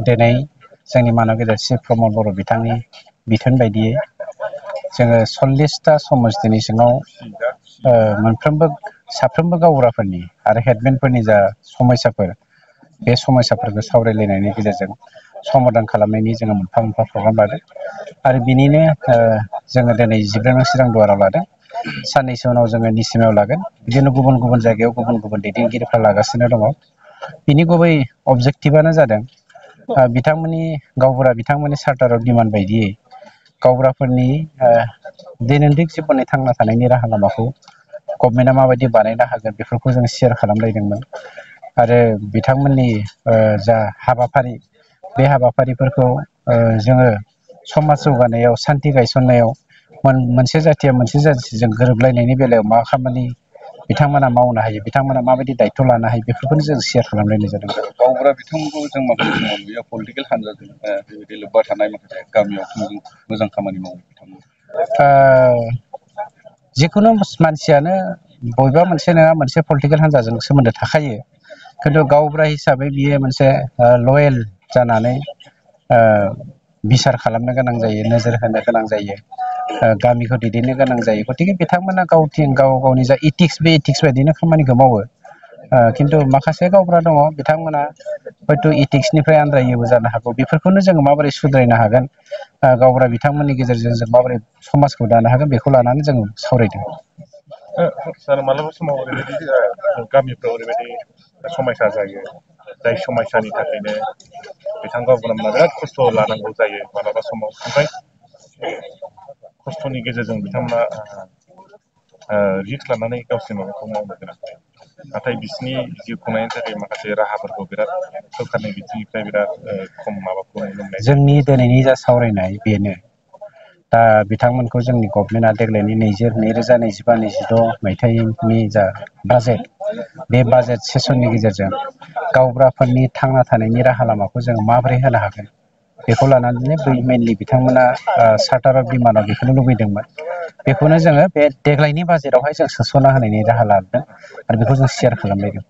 दिनै जोंनि मानव गेदेर श्री प्रमद बर' बिथांनि बिथोन बायदियै जोङो 40टा समस्तिनि सिङाव मोनफ्रोमबो साफ्रोमबो गावबुराफोरनि आरो हेडमेनफोरनि जा समस्याफोर बे समस्याफोरखौ सावरायलायनायनि गेजेरजों समाधान खालामनायनि जोङो मोनफा मोनफा प्रग्राम लादों आरो बिनिनो जोङो दिनै 14 नं चिरां दुवाराव लादों। साननैसो उनाव जोङो निसिमायाव लागोन। बिदिनो गुबुन गुबुन जायगायाव गुबुन गुबुन दैदेनगिरिफ्रा लागासिनो दङ। बिनि गुबै अबजेक्टिभआनो जादों बिथांमोननि गावबुरा बिथांमोननि चार्टाराव डिमान्ड बायदियै गावबुराफोरनि दैनन्दिन जिबननि थांना थानायनि राहा लामाखौ गभर्नमेन्टआ माबायदि बानायनो हागोन बेफोरखौ जों शेयार खालामलायदोंमोन आरो बिथांमोननि जा हाबाफारि बे हाबाफारिफोरखौ जोङो समाज जौगानायाव सान्थि गायसननायाव मोनसे जाथिया मोनसे जाथिजों गोरोबलायनायनि बेलायाव मा खामानि बिथांमोना मावनो हायो, बिथांमोना माबायदि दायित्व लानो हायो बेफोरखौनो जों शेयार खालामलायनाय जादों। गावबुरा बिथांमोनखौ जों माखासे समाव नुयो पलिटिकेल हान्जाजों बेबायदि लोब्बा थानाय माखासे गामियाव मोजां खामानि मावो बिथांमोन। जिखुनु मानसियानो बबेबा मोनसे नङा मोनसे पलिटिकेल हान्जाजों सोमोन्दो थाखायो, खिन्थु गावबुरा हिसाबै बियो मोनसे लयेल जानानै बिसार खालामनो गोनां जायो, नोजोर होनो गोनां जायो, गामिखौ दैदेननो गोनां जायो। गतिके बिथांमोना गाव गावनि जा इथिक्स बे इथिक्स बायदिनो खामानिखौ मावो। खिन्थु माखासे गावबुरा दङ बिथांमोना हयथ' इथिक्सनिफ्राय आन्द्रायोबो जानो हागौ। बेफोरखौनो जोङो माबोरै सुद्रायनो हागोन, गावबुरा बिथांमोननि गेजेरजों जों माबोरै समाजखौ दानो हागोन बेखौ लानानै जों सावरायदों। सार मालाबा समाव ओरैबायदि गामिफ्राव ओरैबायदि समस्या जायो, जाय समस्यानि थाखायनो बिथां गावबुरामोना बिराद खस्थ' लानांगौ जायो मालाबा समाव। ओमफ्राय खस्थ'नि गेजेरजों बिथांमोना रिक्स लानानै गावसोरनि माबाखौ मावनो गोनां जायो। नाथाय बिसिनि जिउ खुंनायनि थाखाय माखासे राहाफोरखौ बिराद सरखारनि बिथिंनिफ्राय बिराद खम माबाखौ नुनो मोननाय जायो। जोंनि दिनैनि जा सावरायनाय बेनो दा बिथांमोनखौ जोंनि गभर्नमेन्टआ देग्लायनि 2025-26 मायथाइनि जा बाजेट, बे बाजेट सेसननि गेजेरजों गावबुराफोरनि थांना थानायनि राहा लामाखौ जों माबोरै होनो हागोन बेखौ लानानैनो बै मेनलि बिथांमोना चार्टार अफ डिमान्डआव बेखौनो लुबैदोंमोन। बेखौनो जोङो बे देग्लायनि बाजेटआवहाय जों सोस'ना होनायनि राहा लादों आरो बेखौ जों शेयार खालामलायदों।